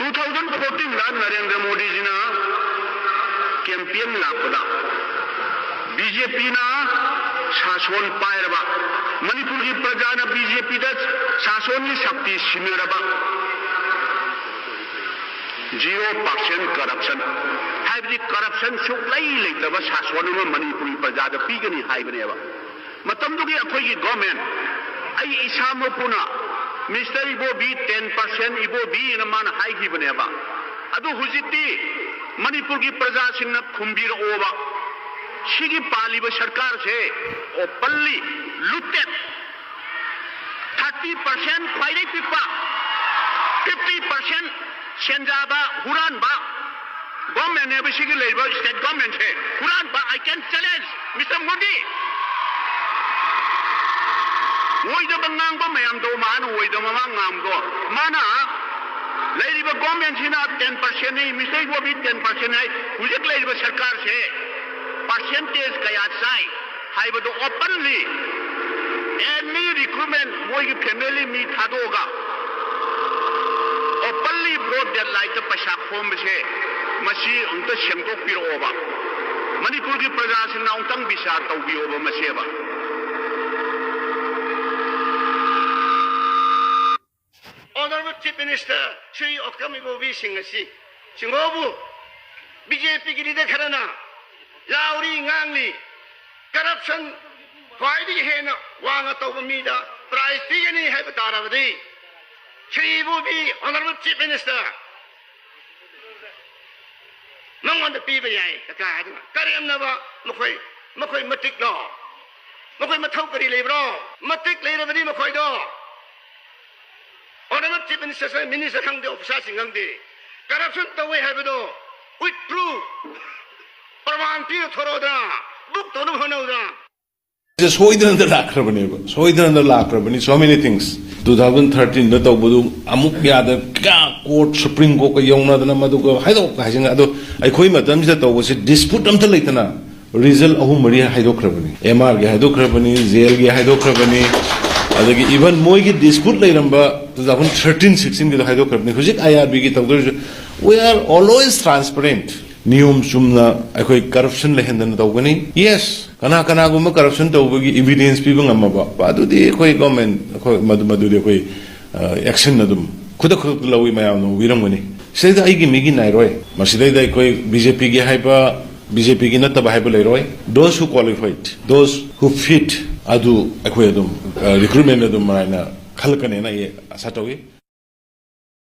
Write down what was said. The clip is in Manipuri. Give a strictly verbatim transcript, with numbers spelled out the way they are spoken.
ꯇꯨ ꯊꯥꯎꯖꯟ ꯐꯣꯔꯇꯤꯟꯗ ꯅꯔꯦꯟꯗ꯭ꯔ ꯃꯣꯗꯤꯖꯤꯅ ꯀꯦꯝꯄꯦꯟ ꯂꯥꯛꯄꯗ ꯕꯤ ꯖꯦ ꯄꯤꯅ ꯁꯥꯁꯣꯟ ꯄꯥꯏꯔꯕ, ꯃꯅꯤꯄꯨꯔꯒꯤ ꯄ꯭ꯔꯖꯥꯅ ꯕꯤ ꯖꯦ ꯄꯤꯗ ꯁꯥꯁꯣꯟꯒꯤ ꯁꯛꯇꯤ ꯁꯤꯟꯅꯔꯕ, ꯖꯤꯔꯣ ꯄꯥꯔꯁꯦꯟ ꯀꯔꯞꯁꯟ, ꯍꯥꯏꯕꯗꯤ ꯀꯔꯞꯁꯟ ꯁꯨꯛꯂꯩ ꯂꯩꯇꯕ ꯁꯥꯁꯣꯟ ꯑꯃ ꯃꯅꯤꯄꯨꯔꯒꯤ ꯄ꯭ꯔꯖꯥꯗ ꯄꯤꯒꯅꯤ ꯍꯥꯏꯕꯅꯦꯕ꯫ ꯃꯇꯝꯗꯨꯒꯤ ꯑꯩꯈꯣꯏꯒꯤ ꯒꯣꯔꯃꯦꯟ, ꯑꯩ ꯏꯁꯥꯃꯛꯄꯨꯅ, "ꯃꯤꯁꯇꯔ ꯏꯕꯣꯕꯤ, ꯇꯦꯟ ꯄꯥꯔꯁꯦꯟ ꯏꯕꯣꯕꯤꯅ" ꯃꯥꯅ ꯍꯥꯏꯈꯤꯕꯅꯦꯕ꯫ ꯑꯗꯨ ꯍꯧꯖꯤꯛꯇꯤ ꯃꯅꯤꯄꯨꯔꯒꯤ ꯄ꯭ꯔꯖꯥꯁꯤꯡꯅ ꯈꯨꯝꯕꯤꯔꯛꯑꯣꯕ, ꯁꯤꯒꯤ ꯄꯥꯜꯂꯤꯕ ꯁꯔꯀꯥꯔꯁꯦ openly looted, ꯊꯥꯔꯇꯤ ꯄꯥꯔꯁꯦꯟ ꯈ꯭ꯋꯥꯏꯗꯒꯤ ꯄꯤꯛꯄ, ꯐꯤꯐꯇꯤ ꯄꯥꯔꯁꯦꯟ ꯁꯦꯟꯖꯥꯕ, ꯍꯨꯔꯥꯟꯕ ꯒꯣꯔꯃꯦꯟꯅꯦꯕ ꯁꯤꯒꯤ ꯂꯩꯔꯤꯕ ꯁ꯭ꯇꯦꯠ ꯒꯣꯔꯃꯦꯟꯁꯦ꯫ ꯍꯨꯔꯥꯟꯕ, I can challenge, mister Modi. ꯑꯣꯏꯗꯕ ꯉꯥꯡꯕ ꯃꯌꯥꯝꯗꯣ, ꯃꯥꯅ ꯑꯣꯏꯗꯕ ꯃꯥ ꯉꯥꯡꯕꯗꯣ, ꯃꯥꯅ ꯂꯩꯔꯤꯕ ꯒꯣꯔꯃꯦꯟꯁꯤꯅ ꯇꯦꯟ ꯄꯥꯔꯁꯦꯟꯅꯤ, ꯃꯤꯁꯇꯔ ꯏꯕꯣꯕꯤ ꯇꯦꯟ ꯄꯥꯔꯁꯦꯟ ꯍꯥꯏ, ꯍꯧꯖꯤꯛ ꯂꯩꯔꯤꯕ ꯁꯔꯀꯥꯔꯁꯦ ꯄꯥꯔꯁꯦꯟꯇꯦꯖ ꯀꯌꯥ ꯆꯥꯏ ꯍꯥꯏꯕꯗꯣ openly, any recruitment, ꯃꯣꯏꯒꯤ ꯐꯦꯃꯤꯂꯤ ꯃꯤ ꯊꯥꯗꯣꯛꯑꯒ openly broad daylightꯇ ꯄꯩꯁꯥ ꯈꯣꯝꯕꯁꯦ, ꯃꯁꯤ ꯑꯃꯨꯛꯇ ꯁꯦꯝꯗꯣꯛꯄꯤꯔꯛꯑꯣꯕ꯫ ꯃꯅꯤꯄꯨꯔꯒꯤ ꯄ꯭ꯔꯖꯥꯁꯤꯡꯅ ꯑꯃꯨꯛꯇꯪ ꯕꯤꯆꯥꯔ ꯇꯧꯕꯤꯌꯣꯕ ꯃꯁꯦꯕ꯫ Honorable Chief Minister ꯁ꯭ꯔꯤ ꯑꯣꯀꯝ ꯏꯕꯣꯕꯤ ꯁꯤꯡ ꯑꯁꯤ, ꯁꯤꯡꯍꯕꯨ ꯕꯤ ꯖꯦ ꯄꯤꯒꯤ ꯂꯤꯗꯔ ꯈꯔꯅ ꯂꯥꯎꯔꯤ ꯉꯥꯡꯂꯤ, ꯀꯔꯞꯁꯟ ꯈ꯭ꯋꯥꯏꯗꯒꯤ ꯍꯦꯟꯅ ꯋꯥꯡꯅ ꯇꯧꯕ ꯃꯤꯗ ꯄ꯭ꯔꯥꯏꯖ ꯄꯤꯒꯅꯤ ꯍꯥꯏꯕ ꯇꯥꯔꯕꯗꯤ, ꯁ꯭ꯔꯤ ꯏꯕꯣꯕꯤ, Honorable Chief Minister, ꯃꯉꯣꯟꯗ ꯄꯤꯕ ꯌꯥꯏ꯫ ꯀꯀꯥ ꯍꯥꯏꯗꯨꯅ ꯀꯔꯦꯝꯅꯕ, ꯃꯈꯣꯏ, ꯃꯈꯣꯏ ꯃꯇꯤꯛꯂꯣ? ꯃꯈꯣꯏ ꯃꯊꯧ ꯀꯔꯤ ꯂꯩꯕ꯭ꯔꯣ? ꯃꯇꯤꯛ ꯂꯩꯔꯕꯗꯤ ꯃꯈꯣꯏꯗꯣ Honorable Chief Minister, ꯃꯤꯅꯤꯁꯇꯔ ꯈꯪꯗꯦ, ꯑꯣꯐꯤꯁꯥꯔꯁꯤꯡ ꯈꯪꯗꯦ, ꯀꯔꯞꯁꯟ ꯇꯧꯋꯦ ꯍꯥꯏꯕꯗꯣ with proof, ꯄ꯭ꯔꯃꯥꯟ ꯄꯤꯔ ꯊꯣꯔꯛꯑꯣꯗꯅ, ꯕꯨꯛ ꯇꯧꯅꯕ ꯍꯣꯠꯅꯧꯗꯅ꯫ ꯁꯣꯏꯗꯅꯗ ꯂꯥꯛꯈ꯭ꯔꯕꯅꯦꯕ꯫ ꯁꯣꯏꯗꯅꯗ ꯂꯥꯛꯈ꯭ꯔꯕꯅꯤ꯫ So many things, two thousand thirteenꯗ ꯇꯧꯕꯗꯨ ꯑꯃꯨꯛ ꯌꯥꯗ, ꯀꯌꯥ ꯀꯣꯔꯠ, ꯁꯨꯄ꯭ꯔꯤꯝ ꯀꯣꯔꯠꯀ ꯌꯧꯅꯗꯅ ꯃꯗꯨꯒ ꯍꯥꯏꯗꯣꯛ ꯍꯥꯏꯖꯤꯟ꯫ ꯑꯗꯣ ꯑꯩꯈꯣꯏ ꯃꯇꯝꯁꯤꯗ ꯇꯧꯕꯁꯤ ꯗꯤꯁꯄ꯭ꯌꯨꯠ ꯑꯝꯇ ꯂꯩꯇꯅ ꯔꯤꯖꯜ ꯑꯍꯨꯝ ꯃꯔꯤ ꯍꯥꯏꯗꯣꯛꯈ꯭ꯔꯕꯅꯤ꯫ ꯑꯦꯝ ꯑꯥꯔꯒꯤ ꯍꯥꯏꯗꯣꯛꯈ꯭ꯔꯕꯅꯤ, ꯖꯦꯜꯒꯤ ꯍꯥꯏꯗꯣꯛꯈ꯭ꯔꯕꯅꯤ, ꯑꯗꯒꯤ even ꯃꯣꯏꯒꯤ dispute ꯂꯩꯔꯝꯕ two thousand thirteen sixteen ꯒꯤꯗꯣ ꯍꯥꯏꯗꯣꯛꯈ꯭ꯔꯕꯅꯤ꯫ ꯍꯧꯖꯤꯛ I R B ꯒꯤ ꯇꯧꯗꯣꯏꯁꯨ, we are always transparent. ꯅꯤꯌꯣꯝ ꯆꯨꯝꯅ ꯑꯩꯈꯣꯏ corruption ꯂꯩꯍꯟꯗꯅ ꯇꯧꯒꯅꯤ꯫ Yes, ꯀꯅꯥ ꯀꯅꯥꯒꯨꯝꯕ corruption ꯇꯧꯕꯒꯤ evidence ꯄꯤꯕ ꯉꯝꯃꯕ, ꯑꯗꯨꯗꯤ ꯑꯩꯈꯣꯏ government, ꯑꯩꯈꯣꯏ ꯃꯗꯨ-, ꯃꯗꯨꯗꯤ ꯑꯩꯈꯣꯏ, ꯑ, action ꯑꯗꯨꯝ ꯈꯨꯗꯛ ꯈꯨꯗꯛꯇ ꯂꯧꯏ, ꯃꯌꯥꯝꯅ ꯎꯕꯤꯔꯝꯒꯅꯤ꯫ ꯁꯤꯗꯩꯗ ꯑꯩꯒꯤ ꯃꯤꯒꯤ ꯅꯥꯏꯔꯣꯏ, ꯃꯁꯤꯗꯩꯗ ꯑꯩꯈꯣꯏ B J P ꯒꯤ ꯍꯥꯏꯕ, B J P ꯒꯤ ꯅꯠꯇꯕ ꯍꯥꯏꯕ ꯂꯩꯔꯣꯏ꯫ Those who qualified, those who fit, ꯑꯗꯨ ꯑꯩꯈꯣꯏ ꯑꯗꯨꯝ, ꯑ, recruitment ꯑꯗꯨꯝ ꯃꯔꯥꯏꯅ ꯈꯜꯂꯛꯀꯅꯦꯅ ꯑꯩ ꯑꯥꯁꯥ ꯇꯧꯏ꯫